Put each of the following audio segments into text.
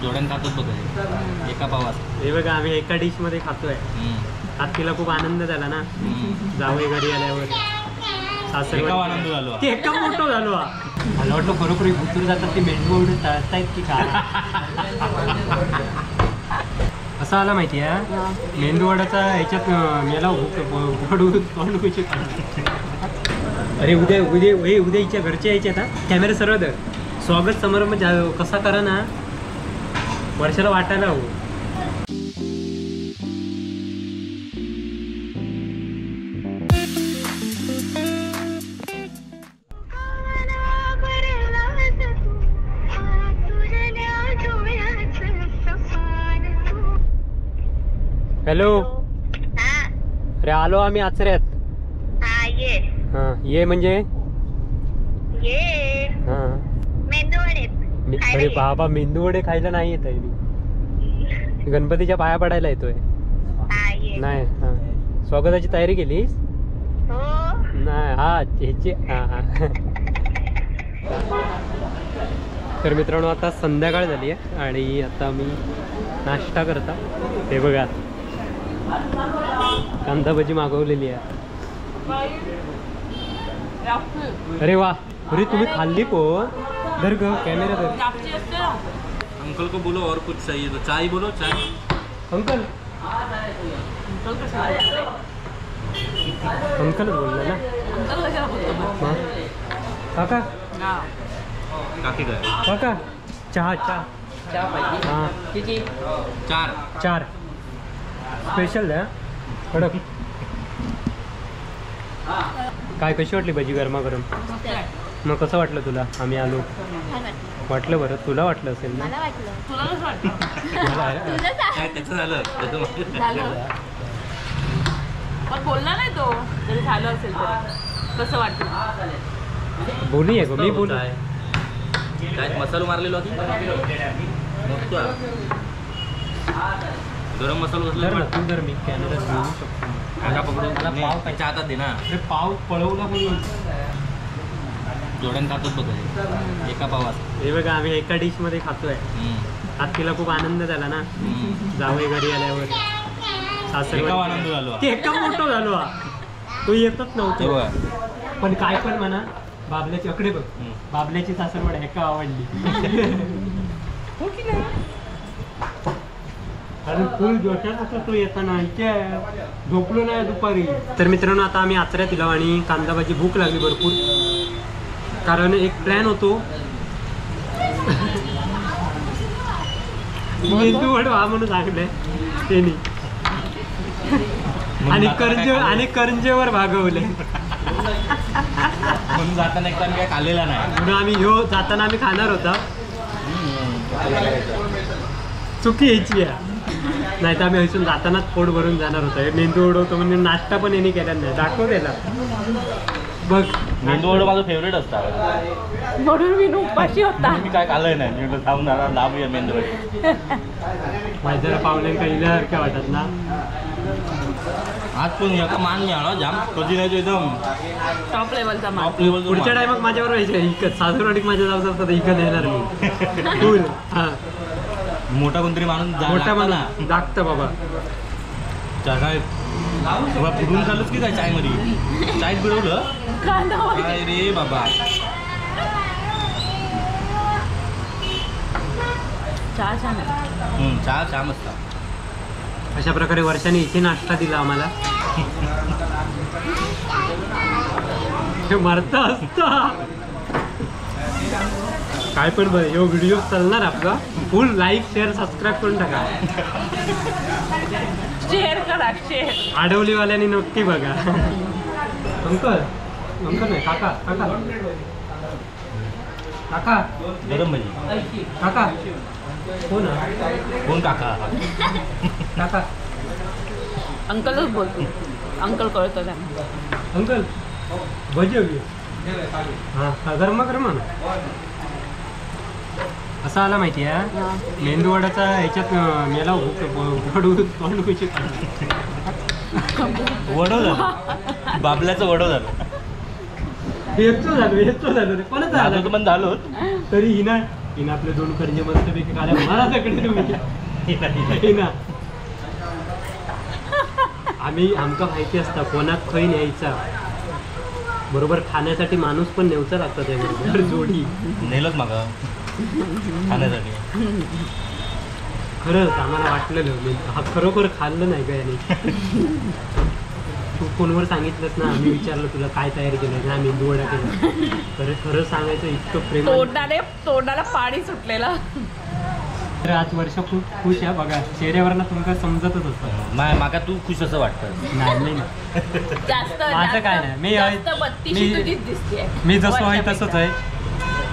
जोड्यान खातोच बघ एका पावात. हे बघा आम्ही एका डिश मध्ये खातोय. आत्तीला खूप आनंद झाला ना जावई घरी आल्यावर. सासर आनंद झालो, एका मोठं झालो. मला वाटलं खरोखर भुतूर जातात ते मेंदू वडे तळतायत की काय. असं आला माहिती आहे मेंदूवडाचा ह्याच्यात मेला तोंड. अरे उद्या उद्या हे उद्या हिच्या घरचे यायचे आता. कॅमेरा सरळ धर. स्वागत समारंभ कसा करा ना वर्षाला वाटायला हवं. हॅलो, अरे आलो आम्ही आचऱ्यात. हा ये म्हणजे ये. हा अरे बाबा मेंदूवडे खायला नाही येत आहे मी, गणपतीच्या पाया पडायला येतोय. नाही हा स्वागताची तयारी केलीस नाही? हा ह्याची हा हा. तर मित्रांनो आता संध्याकाळ झाली आहे आणि आता मी नाश्ता करता. हे बघा कांदा भजी मागवलेली आहे. अरे वा, अरे तुम्ही खाल्ली पो. धर ग कॅमेरा धर. अंकल को बोलो और कुछ चाहिए तो चाय बोलो. चाय अंकल, अंकल बोलला ना. काका काकी काय काका चहा चहा चहा पाहिजे. हां किती? चार चार स्पेशल द्या कडक. काय कशी वाटली भजी गरमागरम? मग कसं वाटलं तुला आम्ही आलो? वाटलं बरं. तुला वाटलं असेल ना? मला वाटलं. तुला कसं वाटलं? काय त्याचं झालं झालं पण बोलला नाही तो, जरी झालं असेल तरी. कसं वाटलं बोलूया गं मी बोलू. काय मसालो मारलेलो की मस्त गरम मसालो धर ना तू धर, मी कॅमेरा घेऊ शकतो. काका पकडून मला पाव पाहिजे हातात दे ना. अरे पाव पळवला पण जोड्यान खातोच बघ एका पावात. हे बघा आम्ही एका डिश मध्ये खातोय. आत्तीला खूप आनंद झाला ना जावई घरी आल्यावर. सासर आनंद झालो, एका मोठं झालो. तो येतच नव्हतो. पण काय पण म्हणा बाबल्याची अकडे बघ, बाबल्याची सासरवड एका आवडली. हो की नाही? कारण फुल जोशात असा तो येताना इथे झोपलो नाही दुपारी. तर मित्रांनो आता आम्ही आचऱ्यात दिला आणि कांदा भाजी भूक लागली भरपूर, कारण एक प्लॅन होतो मेंदू वड व्हा म्हणून सांगलंय त्यांनी आणि करंजे आणि करंजेवर भागवले. म्हणून जाताना एकदा आम्ही काय खाल्लेला नाही, म्हणून आम्ही ह्यो जाताना आम्ही खाणार होता. चुकी यायची आहे, नाही तर आम्ही हसून जातानाच पोट भरून जाणार होतो. हे मेंदू वड होतो म्हणजे नाश्ता पण यांनी केला नाही. दाखव त्याला बघ, मेंदू वड माझं फेवरेट असतं म्हणून मी उपाशी होता. मी काय खाल्लंय नाही, मी थांबून जाणार लांबूया मेंदू वडे. माझ्या पाहुण्यांका इल्यासारख्या वाटत ना. आज पण एका मान मिळाला जाम कधी नाही तो एकदम टॉप लेवलचा मान. Top level. पुढच्या टायमाक माझ्याबरोबर यायचं इकत सासरवाडीक माझ्या जाऊ असतात इकत येणार मी फुल. हा मोठा कोणतरी माणूस मोठा माणूस दाखतं बाबा. काय फुटून चालूच की काय चाय मध्ये चायच बिडवलं काय रे बाबा. चहा छान आहे. चहा छान मस्त. अशा प्रकारे वर्षाने इथे नाश्ता दिला आम्हाला. हे मरता असता काय पण बरं. ह्यो व्हिडिओ चालणार आपला. फुल लाईक शेअर सबस्क्राईब करून टाका. शेअर करा शेअर. आडवलीवाल्यांनी नक्की बघा. अंकल अंकल नाही काका काका काका गरम भजी काका कोण कोण काका काका अंकलच बोलतो. अंकल कळतं त्यांना. अंकल भजी हवी. हां गरमा गरमा ना. असा आला माहिती आहे मेंदू वडाचा ह्याच्यात मेला तोंड वडो झालं बाबल्याचं वडो झालं. हेच झालो हेच झालो कोणाचं झालं पण झालो तरी हिना हिनं आपले 2 करंजे मस्तपैकी खाल्या. मला सगळे तुम्ही ना आम्ही आमका माहिती असता कोणाक खंय न्यायचा बरोबर. खाण्यासाठी माणूस पण नेवचा लागता त्याबरोबर जोडी नेलच मागा खाण्यासाठी. खरंच आम्हाला वाटलेलं हा खरोखर खाल्लं नाही का याने. तू फोनवर सांगितलंस ना, आम्ही विचारलं तुला काय तयार केलं ना, मेंदू वडा केला. खरं खरं सांगायचं इतकं प्रेम, तोंडाला पाणी सुटलेलं. तर आज वर्ष खूप खुश आहे बघा, चेहऱ्यावर ना तुमका समजतच असतं. माका तू खुश असं वाटतं. नाही जास्त माझं काय नाही, मी मी जसं आहे तसंच आहे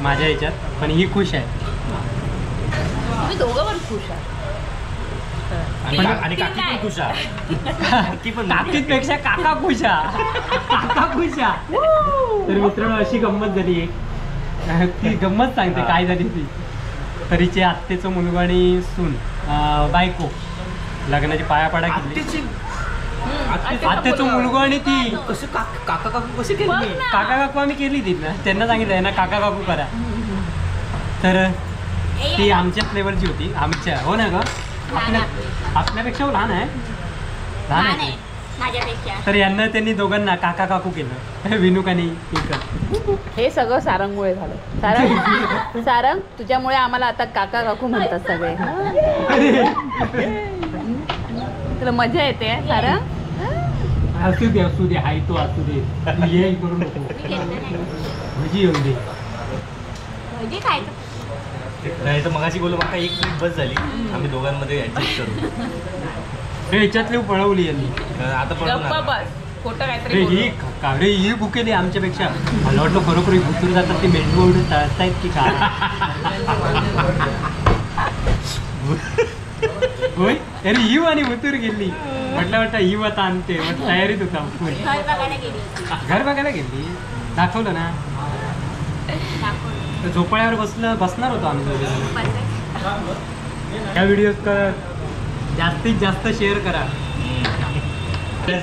माझ्या ह्याच्यात, पण ही खुश आहे. तुम्ही दोघं पण खुश आहात. आणि काकी पण खुश आहे. काकीपेक्षा काका खुश आहे, काका खुश आहे. तर मित्रांनो अशी गंमत झाली एक, ती गंमत सांगते काय झाली ती. तरीचे आत्तेचं मुलगा आणि सून बायको लग्नाची पायापाडा केली. आत्तेचं मुलगा आणि ती कसं काका काकू कसे केली, काका काकू आम्ही केली ती ना, त्यांना सांगितलं ना काका काकू करा. तर ती आमच्याच लेवलची होती, आमच्या हो ना ग, आपल्यापेक्षा लहान आहे, लहान आहे तर यांना त्यांनी दोघांना काका काकू केलं, विनुक आणि हे सगळं सारंगमुळे झालं. सारंग सारंग तुझ्यामुळे आम्हाला आता काका काकू म्हणतात सगळे. तुला मजा येते सारंग? असू दे असू दे, हाय तो असू दे, तू ये करू नको, भजी येऊ दे. भजी खायचं नाही तर मगाशी बोलू माका एक प्लेट बस झाली, आम्ही दोघांमध्ये ऍडजस्ट करू. ह्याच्यातली पळवली यांनी आता गप्पा बस, खोटं काहीतरी ही अरे ही भुकेली आमच्यापेक्षा. मला वाटलं खरोखर भुतूर जातात ते मेंढू एवढे तळतायत की काय. होय अरे ही आणि भुतूर गेली, म्हटलं वाटतं ही आता आणते, मग तयारीत होता. घर बघायला गेली, दाखवलं ना, झोपाळ्यावर बसलं बसणार होतो आम्ही दोघे. या व्हिडिओ जास्तीत जास्त शेअर करा.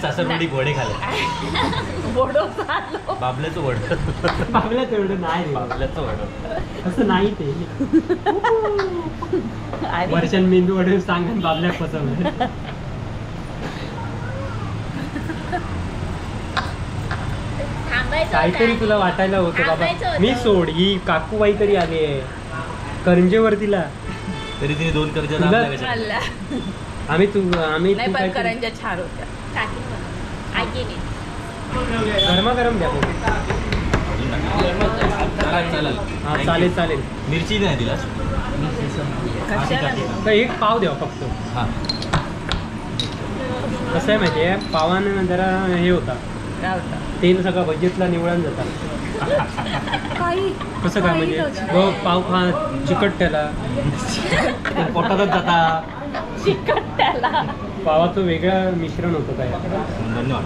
सासरवाडी घोडे खाले, बाबल्याचं वड, बाबल्याचं एवढं नाही, बाबल्याचं वड असं नाही ते. वर्षान मेंदू वडे सांग बाबल्यात फसवलं. काहीतरी तुला वाटायला होतं बाबा मी सोड, ही काकूबाई तरी आली आहे करंजेवर, तिला तरी तिने 2 करंज्या आम्ही तू आम्ही नाही पण करंज्या छान होत्या. गरमागरम द्या. चालेल चालेल. मिरची नाही दिला तर एक पाव द्या फक्त. कसं आहे माहिती आहे, पावानं जरा हे होता तेल सगळं भजीतला निवळून जातात. कसं काय म्हणजे पाव खा चिकट त्याला पोटातच जाता, चिकट त्याला पावाचं वेगळं मिश्रण होतं काय. धन्यवाद.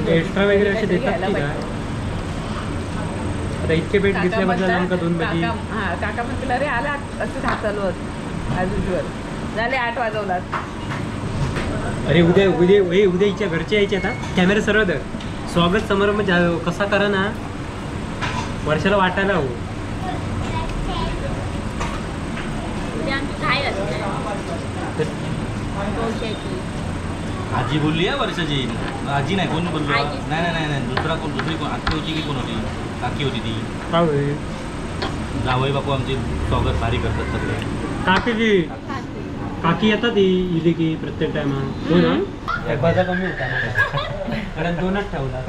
एक्स्ट्रा वगैरे असे देतात की काय? आता इतके पेट घेतल्याबद्दल आमका 2 भजी. हां काका म्हणतील अरे आला असं चालू होत ॲज युजल झाले 8 वाजवलात. अरे उद्या उद्या हे उद्या हिच्या घरचे यायचे आता, कॅमेरा सरळ धर. स्वागत समारंभ कसा करा ना, वर्षाला वाटायला हवं. आजी बोलली आहे वर्षाची. आजी नाही कोण बोललो, नाही नाही नाही दुसरा कोण, दुसरी कोण आत्ती होती की कोण होती, काकी होती ती. जावई बापू आमचे स्वागत भारी करतात सगळे. काकी काकी येतात इली की प्रत्येक टायमा. हो ना, एक भाजा कमी होता कारण 2च ठेवला,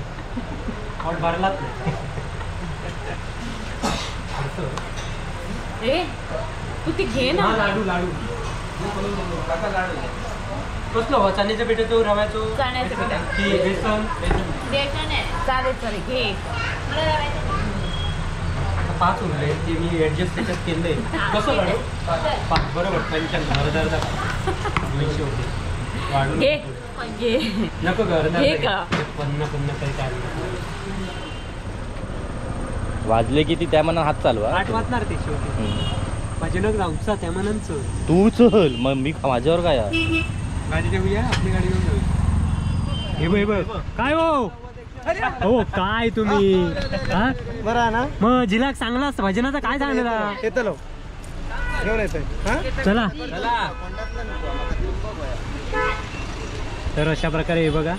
पोट भरलाच नाही. ए तू ती घे ना. लाडू लाडू कसलो हो? चण्याच्या पिठाचो, रव्याचो? चण्याच्या पिठाचं की बेसन? बेसन आहे. चालेल चालेल घे. 5 उरले ते मी ॲडजस्ट त्याच्यात केले. कसं लाडू 5 बरोबर 95 अर्धा अर्धा 200 होते. वाढून घे घे नको ग अर्धा घे का 50 50 काही काय वाजले किती त्या मनात हात चालवा. 8 वाजणार ते शेवटी. भजनक जाऊचा त्या मनान चल. तू चल मग मी माझ्यावर काय गाडी ठेवूया, आपली गाडी घेऊन जाऊया. हे बघ हे बघ काय हो हो काय तुम्ही बरं ना मग जिलाक चांगला भजनाचा काय सांगला येतो घेऊन येतोय. चला तर अशा प्रकारे हे बघा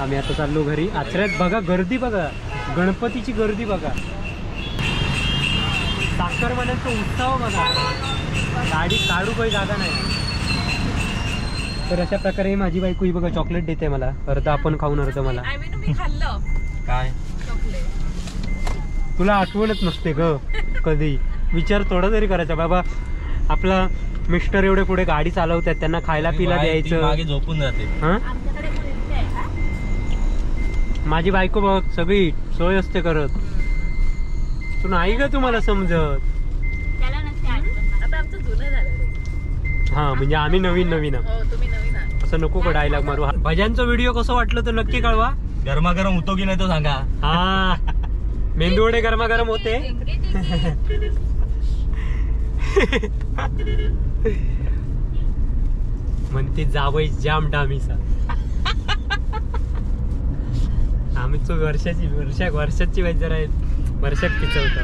आम्ही आता चाललो घरी. आचऱ्यात बघा गर्दी बघा, गणपतीची गर्दी बघा, साखरमान्यांचा उत्सव बघा, गाडी काढू काही जागा नाही. तर अशा प्रकारे माझी बायको ही बघा चॉकलेट देते मला, अर्ध आपण खाऊन अर्ध मला. काय तुला आठवणच नसते ग कधी, विचार थोडा तरी करायचा बाबा. आपला मिस्टर एवढे पुढे गाडी चालवतात, त्यांना खायला पिला द्यायचं, मागे झोपून जाते. माझी बायको बघ सगळी सोय असते करत. तू नाही ग तुम्हाला समजत. हा म्हणजे आम्ही नवीन नवीन असं नको का डायलॉग मारू. भजनचा व्हिडिओ कसं वाटलं तर नक्की कळवा. गरमागरम होतो की नाही तो सांगा. हा मेंदूवडे गरमागरम होते. म्हणते जावई जाम डामीचा. आम्ही तो वर्षाची वर्षाची वाईट जरा वर्षात पिचवतो.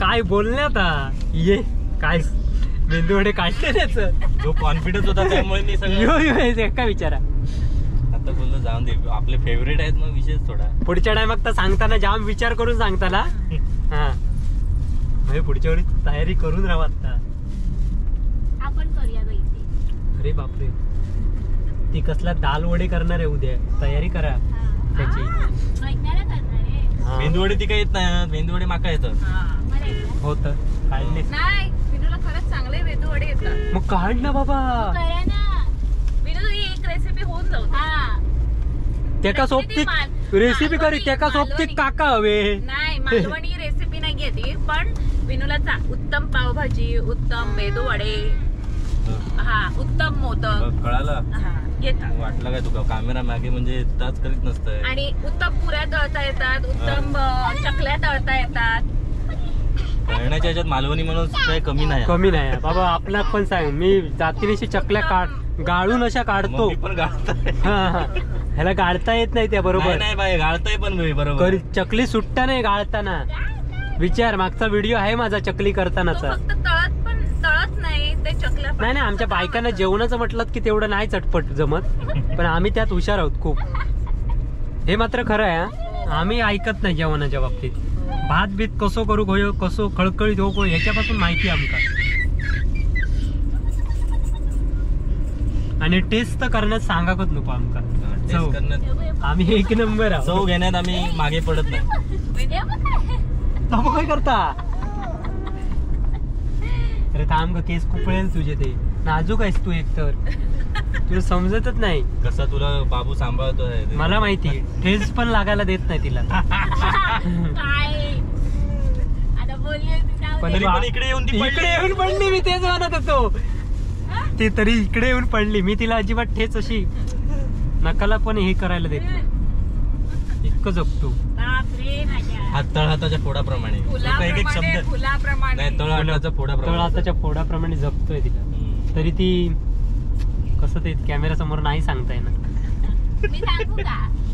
काय बोलण्यात ये काय मेंदूवडे काढले त्याच जो कॉन्फिडन्स होता त्यामुळे मी सगळं काय विचारा. आता बोललो जाऊन दे, आपले फेवरेट आहेत मग विशेष थोडा. पुढच्या टायमात तर सांगताना जाम विचार करून सांगताना. हा म्हणजे पुढच्या वेळी तयारी करून राहा आता. आपण करूया. अरे बापरे ती कसला दाल वडे करणार आहे उद्या, तयारी करा त्याची. मेंदूवडे ती काही येत नाही, मेंदूवडे माका येतात. होत काढले नाही विनूला खरंच चांगले मेंदूवडे येतात. मग काढ ना बाबा विनू, एक रेसिपी होऊन जाऊ. त्याका सोबती रेसिपी करी, त्याका सोबती काका हवे. नाही मालवणी रेसिपी नाही घेते, पण विनूला उत्तम पावभाजी, उत्तम मेदूवडे, हा उत्तम मोदक कळालं वाटलं काय तुका कॅमेरा मागे म्हणजे ताच करीत नसतंय. आणि उत्तम पुऱ्या तळता येतात, उत्तम चकल्या तळता येतात. तळण्याच्या ह्याच्यात मालवणी म्हणून काही कमी नाही, कमी नाही बाबा. आपला पण सांग मी जातीनिशी चकल्या गाळून अशा काढतो. पण गाळता ह्याला गाळता येत नाही त्या बरोबर. नाही बाई गाळताय पण बरोबर, चकली सुटता नाही गाळताना. विचार मागचा व्हिडिओ आहे माझा चकली करतानाचा. तळत पण तळत नाही ते चकल्या. नाही नाही आमच्या बायकांना जेवणाचं म्हटलं की तेवढं नाही चटपट जमत, पण आम्ही त्यात हुशार आहोत खूप. हे मात्र खरं आहे, आम्ही ऐकत नाही जेवणाच्या बाबतीत. भात बीत कसो करू होयो, कसो खळखळीत हो ह्याच्यापासून माहिती आमका. आणि टेस्ट करण्यात सांगाकच नको आमका. आम्ही एक नंबर आहोत. चव घेण्यात आम्ही मागे पडत नाही. काय करता अरे थांब ग, केस कुपळेल तुझे ते. नाजूक आहेस तू एक तर, तुला समजतच नाही कसा तुला बाबू सांभाळतोय. मला माहिती, ठेस पण लागायला देत नाही तिला. पण इकडे येऊन पडली, मी तेच म्हणत होतो. ती तरी इकडे येऊन पडली, मी तिला अजिबात ठेच अशी नकाला पण हे करायला देत नाही. इतकं जपतो. तळहाताच्या फोडाप्रमाणे, तळहाताच्या फोडाप्रमाणे जपतोय तिला. तरी ती कसं ते कॅमेरा समोर नाही सांगता येणार.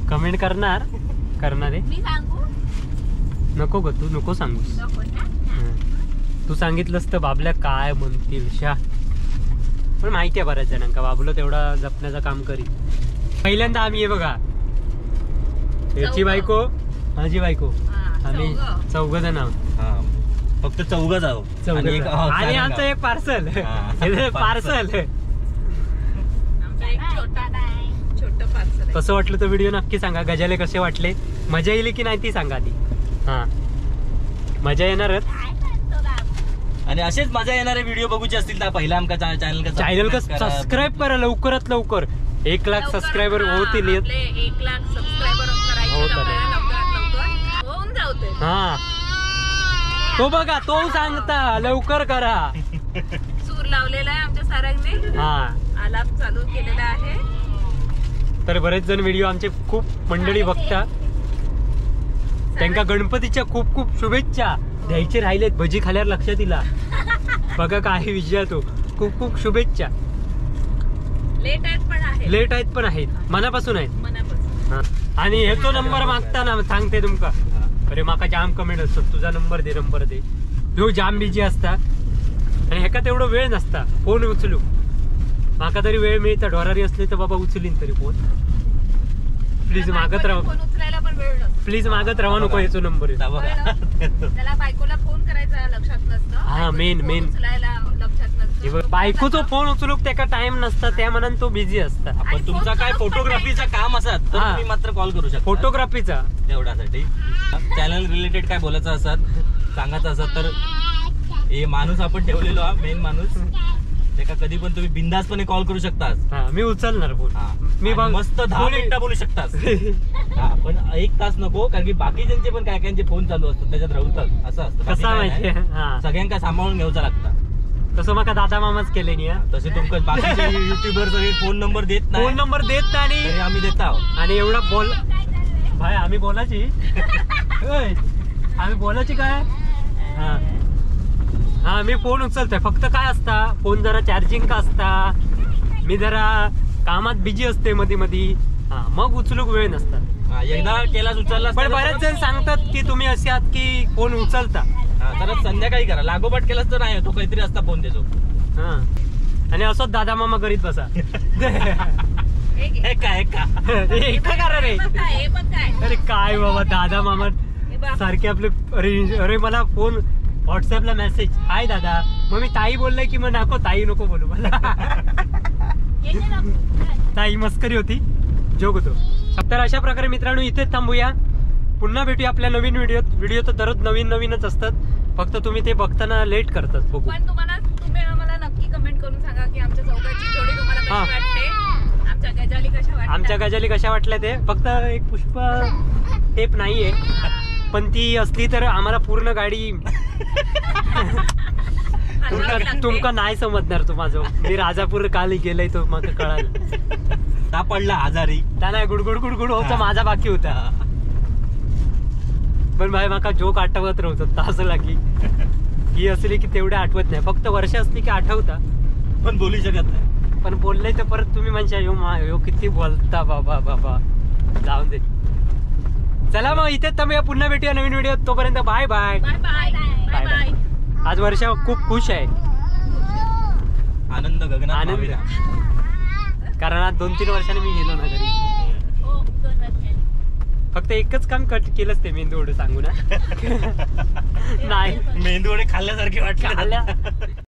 कमेंट करणार करणार आहे. नको ग तू नको सांगूस. तू सांगितलंस तर बाबल्या काय म्हणतील शा. पण माहिती आहे बऱ्याच जणांका बाबूला तेवढा जपण्याचं काम करीत. पहिल्यांदा आम्ही हे बघा याची बायको माझी बायको आम्ही चौघ जण आहोत. फक्त चौघच आहोत आणि आमचं एक पार्सल पार्सल. कसं वाटलं तर व्हिडिओ नक्की सांगा. गजाले कसे वाटले, मजा येईल की नाही ती सांगा आधी. हा मजा येणारच. आणि असेच मजा येणारे व्हिडिओ बघूचे असतील तर पहिला आमका चॅनल सबस्क्राईब करा लवकरात लवकर. 1 लाख सबस्क्रायबर होतील. 1 लाख सबस्क्रायबर करायचे होऊन जाऊ. हा तो बघा तो सांगता लवकर करा. सूर लावलेला आहे आमच्या सारंगने, हा आलाप चालू केलेला आहे. तर बरेच जण व्हिडिओ आमचे खूप मंडळी बघता, त्यांना गणपतीच्या खूप खूप शुभेच्छा द्यायचे राहिलेत. भजी खाल्यावर लक्षात येईल बघा काय विजय तो. खूप खूप शुभेच्छा. लेट आहेत पण आहेत, लेट आहेत पण आहेत, मनापासून आहेत. मनापासून. आणि ह्याचो नंबर मागताना सांगते तुमका, अरे माका जाम कमेंट असतो, तुझा नंबर दे नंबर दे. ह्यो जाम बिजी असता आणि ह्याका तेवढं वेळ नसता फोन उचलू. माका तरी वेळ मिळता, ढोरारी असली तर बाबा उचलीन तरी फोन. प्लीज मागत राहा, फोन उचलायला पण वेळ नसतो. प्लीज मागत राहा नको ह्याचो नंबर. त्याला बायकोला फोन करायचा लक्षात नसतं. हा मेन मेन उचलायला लक्षात नसतं. बायकोचो फोन उचलूक त्याका टाइम नसता, त्या मनान तो बिझी असता. पण तुमचा काय फोटोग्राफीचा काम असत तर तुम्ही मात्र कॉल करू शकता फोटोग्राफीचा तेवढ्यासाठी. चॅनल रिलेटेड काय बोलायचं असत सांगायचं असत तर हे माणूस आपण ठेवलेलो हा मेन माणूस, त्याका कधी पण तुम्ही बिंदासपणे कॉल करू शकता. मी उचलणार फोन, मी मस्त 10 मिनिटं बोलू शकता. पण 1 तास नको, कारण की बाकीच्यांचे पण काय कायचे फोन चालू असतात त्याच्यात राहतात. असं असतं कसं माहितीये, सगळ्यांका सांभाळून घ्यायचा लागता. तसं माका दादा मामाच केले नाही. तसे तुमका बाकीचे युट्यूबर सगळे फोन नंबर देत नाही, फोन नंबर देत नाही, आम्ही देत आहोत. आणि एवढा बोल भाई, आम्ही बोलायची आम्ही बोलायची काय. हा हा मी फोन उचलतोय, फक्त काय असता फोन जरा चार्जिंग का असता, मी जरा कामात बिझी असते मधी मधी, हा मग उचलूक वेळ नसतात. एकदा केलाच उचलला. पण बरेच जण सांगतात की तुम्ही असे आहात की फोन उचलता. तर संध्याकाळी करा, लागोपाठ केलाच तर नाही तो काहीतरी असता फोन देतो. हा आणि असंच दादा मामा करीत बसा. काय करा रे, अरे काय बाबा दादा मामा सारखे आपले. अरे अरे मला फोन व्हॉट्सअपला मेसेज, हाय दादा, मग मी ताई बोलले की मग नको ताई नको बोलू मला. ताई मस्करी होती, जोक होतो. तर अशा प्रकारे मित्रांनो इथेच थांबूया, पुन्हा भेटूया आपल्या नवीन व्हिडिओत. व्हिडिओ तर दररोज नवीन नवीनच असतात, फक्त तुम्ही ते बघताना लेट करतात. बघू पण तुम्ही आम्हाला नक्की कमेंट करून सांगा की आमच्या चौघांची जोडी तुम्हाला कशी वाटते, आमच्या गजाली कशा वाटल्या, आमच्या गजाली कशा वाटल्या ते. फक्त एक पुष्प टेप नाहीये, पण ती असली तर आम्हाला पूर्ण गाडी तुमका नाही समजणार. तो माझं मी राजापूर काल गेलोय तो मग कळालं. पडला आजारी नाही, गुडगुड गुडगुड होता माझा बाकी होता. पण भाई माका जोक आठवत राहतो तास लागी ही असली की तेवढे आठवत नाही, फक्त वर्ष असली की आठवता, पण बोलू शकत नाही. पण बोलले तर परत तुम्ही म्हणशा यो मा यो किती बोलता बाबा बाबा, जाऊन दे. चला मग इथेच थांबूया, पुन्हा भेटूया नवीन व्हिडिओ. तोपर्यंत बाय बाय बाय बाय. आज वर्षा खूप खुश आहे, आनंद गगनात आनंद, कारण आज 2-3 वर्षांनी मी गेलो ना घरी. फक्त एकच काम कट केलंच ते मेंदू वडे सांगू ना. नाही मेंदू वडे खाल्ल्यासारखे वाटले.